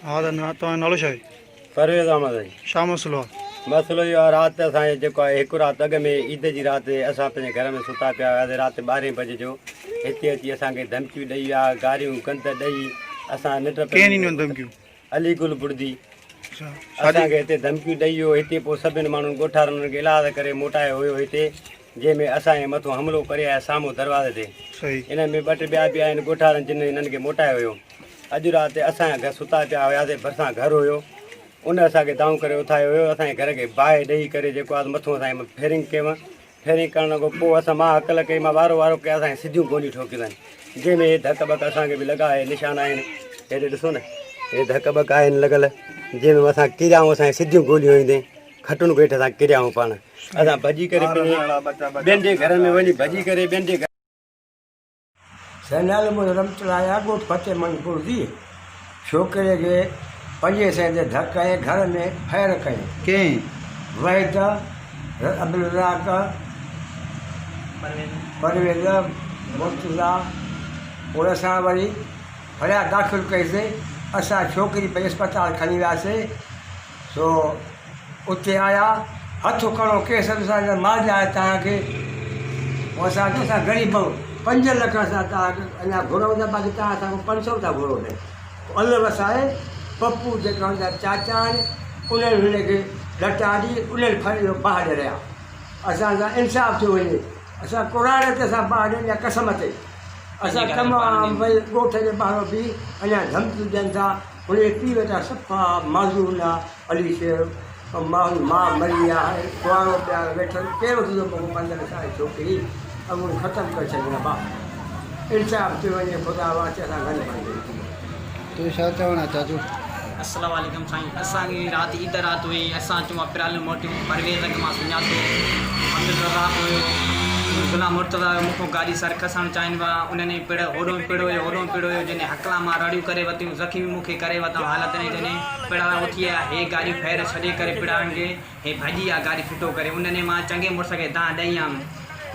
ها ته نه توهان جو نالو ڇا آهي؟ پرويز احمد آهي. ڇا مسئلو آهي؟ مسئلو اهو آهي رات اسان جي جيڪو آهي هڪ رات اڳ ۾ عيد جي رات اسان پنهنجي گهر ۾ ستا پيا هياسي رات ٻارهين بجي جو هتي اچي اسان کي ڌمڪيون ڏئي ويا گاريون گند ڏئي اسان ننڊ ڪنهن ڏنيون ڌمڪيون؟ علي گل بڙدي اسان کي هتي ڌمڪيون ڏئي ويو هتي پوء سڀن ماڻهن ڳوٺارن انهن کي ايلاز ڪري موٽايو هيو هتي جنهن ۾ اسان جي مٿون حملو ڪري آيا سامهون دروازي تي انهن ۾ ٻه ٽي ٻيا به آهن ڳوٺارن جن هنن کي موٽايو هيو اڄ رات اسان جا گهر ستا پيا هياسي ڀرسان گهر هيو ان اسان کي دانهون ڪري اٿايو هيو اسان جي گهر کي باهه ڏئي ڪري جيڪو آهي مٿون اسان جي فيرنگ ڪيو فيرنگ ڪرڻ کان پوء اسان مان هڪل ڪئي مان وارو وارو ڪيا اسان کي سڌيون گوليون ٺوڪيون اٿن جنهن ۾ هي ڌڪ ٻڪ اسان کي به لڳا هي نشان آهن هيڏي ڏسو نه هي ڌڪ ٻڪ آهن لڳل جنهن ۾ اسان ڪريا آهيون اسان کي سڌيون گوليون هنيون اٿن کٽن کي هيٺ اسان ڪريا آهيون پاڻ اسان ڀڄي ڪري پنهنجي ٻين جي گهرن ۾ وڃي ڀڄي ڪري ٻين جي سائين نالو منهنجو رحمت الله آهي ڳوٺ فتح محمد بڙدي ڇوڪري کي پنجين سئين تي ڌڪ ۽ گهر ۾ ڦير ڪيائين. ڪنهن؟ وحيد، عبدالرزاق، پرويز، مرتضيٰ پوء اسان وري فرياد داخل ڪئيسين اسان ڇوڪري پنهنجي اسپتال کڻي وياسين سو اتي آيا هٿ کڻو ڪيس اسان جا مال آهي توهان کي پوء اسان چيو اسان غريب آهيون 5 لک اسان توهان کي اڃا گهرون ٿا باقي توهان اسان کان 500 ٿا گهرو پيا پوء الله وسائي پپو جيڪا هن جا چاچا آهن انهن هن کي لٽا ڏئي انهن ڦر اهو باهه ڏئي رهيا اسان سان انصاف ٿيو وڃي اسان قرآن تي اسان باهه ڏيون يا قسم تي اسان تمام ڀئي ڳوٺ جي ٻاهران به اڃا ڌمڪيون ڏين ٿا هن جي پيء ويٺا صفا معذور نه علي شير ماء ماء مري ويا هاڻي ڪنوارو پيا ويٺل ڪير وٺندو مون کان 15 سال جي ڇوڪري اڳوڻي ختم ڪري ڇڏيان ابا انصاف ٿيو وڃي خدا واسطي اسان غريبن کي. تون ڇا چوڻ آ چاچو. السلام عليڪم سائين اسان کي رات عيد رات هئي اسان چون پراليون موٽيون پرويز کي مان سڃاتو عبدالرزاق هيو غلام مرتضيٰ هيو مون کان گاڏي سر کسڻ چاهين پيا انهن ئي پڙ هوڏو پڙ هيو هوڏو پڙ هيو جنهن هڪلا مان رڙيون ڪري وتيون زخمي مون کي ڪري وتائون حالت ۾ جڏهن پڙاء اٿي آيا هي گاڏي ڦير ڇڏي ڪري پڙاڻ کي هي ڀڄي آ گاڏي ڦٽو ڪري ان ڏينهن مان چڱي مڙس کي دانهن ڏئي آيم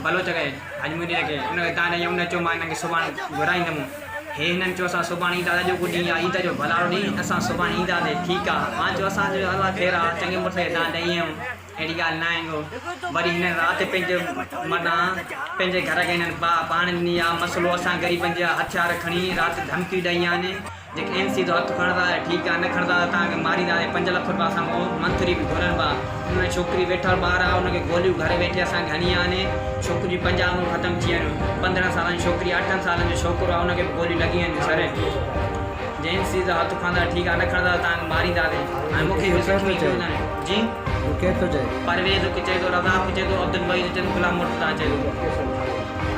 بلوچ کي حاجي منير کي ان کي دانهن ڏئي آيم ان چيو مان هنن کي سڀاڻي گهرائيندم هي هنن چيو اسان سڀاڻي اينداسين اڄوڪو ڏينهن آ عيد جو ڀلارو ڏينهن اسان سڀاڻي اينداسين ٺيڪ آ مان چيو اسان جو الله خير آ چڱي مڙس کي دانهن ڏئي آيم اهڙي ڳالهه ناهي ڪو وري هنن رات پنهنجي متان پنهنجي گهر کي هنن باهه پاڻ ڏني آ مسئلو اسان غريبن جا هٿيار کڻي رات ڌمڪيون ڏئي آن جيڪي اين سي جو هٿ کڻندا ته ٺيڪ آ نه کڻندا ته توهان کي مارينداسين 5 لک روپيا اسان کان منٿلي به گهرن پيا ان ۾ ڇوڪري ويٺل ٻار آ ان کي گوليون گهر ويٺي اسان کي هڻي آن ڇوڪري جون 50 عمرون ختم ٿي ويون 15 سالن جي ڇوڪري اٺن سالن جو ڇوڪرو آ ان کي به گوليون لڳي ويون سر جي اين سي جو هٿ کڻندا ته ٺيڪ آ نه کڻندا ته توهان کي مارينداسين ۽ مون کي به زخمي ڪيو اٿن جي ڪير ٿو چئي؟ پرويز کي چئي ٿو رزاق کي چئي ٿو عبدالوحيد چئي ٿو غلام مرتضيٰ چئي ٿو.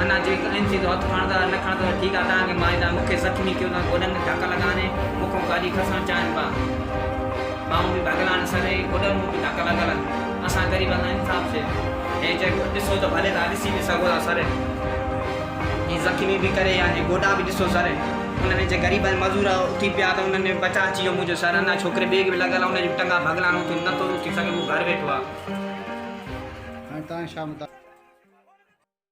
انا جيڪ اين سي جو هٿ کڻندا نه کڻندا ته ٺيڪ آ توهان کي ماريندا مون کي زخمي ڪيو اٿن گوڏن ۾ ڌڪ لڳا آهن مون کان گاڏي کسڻ چاهين پيا ٻانهون به ڀڳل آهن سر ۽ گوڏن ۾ به ڌڪ لڳل آهن اسان غريبن سان انصاف ٿئي هي جيڪو ڏسو ته ڀلي توهان ڏسي به سگهو ٿا سر هي زخمي به ڪري يا هي گوڏا به ڏسو سر ان ۾ جي غريب ۽ مزور اٿي پيا ته انهن ۾ بچاء اچي ويو منهنجو سر انا ڇوڪري ٻئي کي به لڳل آهي ان جون ٽنگا ڀڳل آهن اٿي نٿو اٿي سگهي هو گهر ويٺو آهي. هاڻي توهان ڇا مطالبو.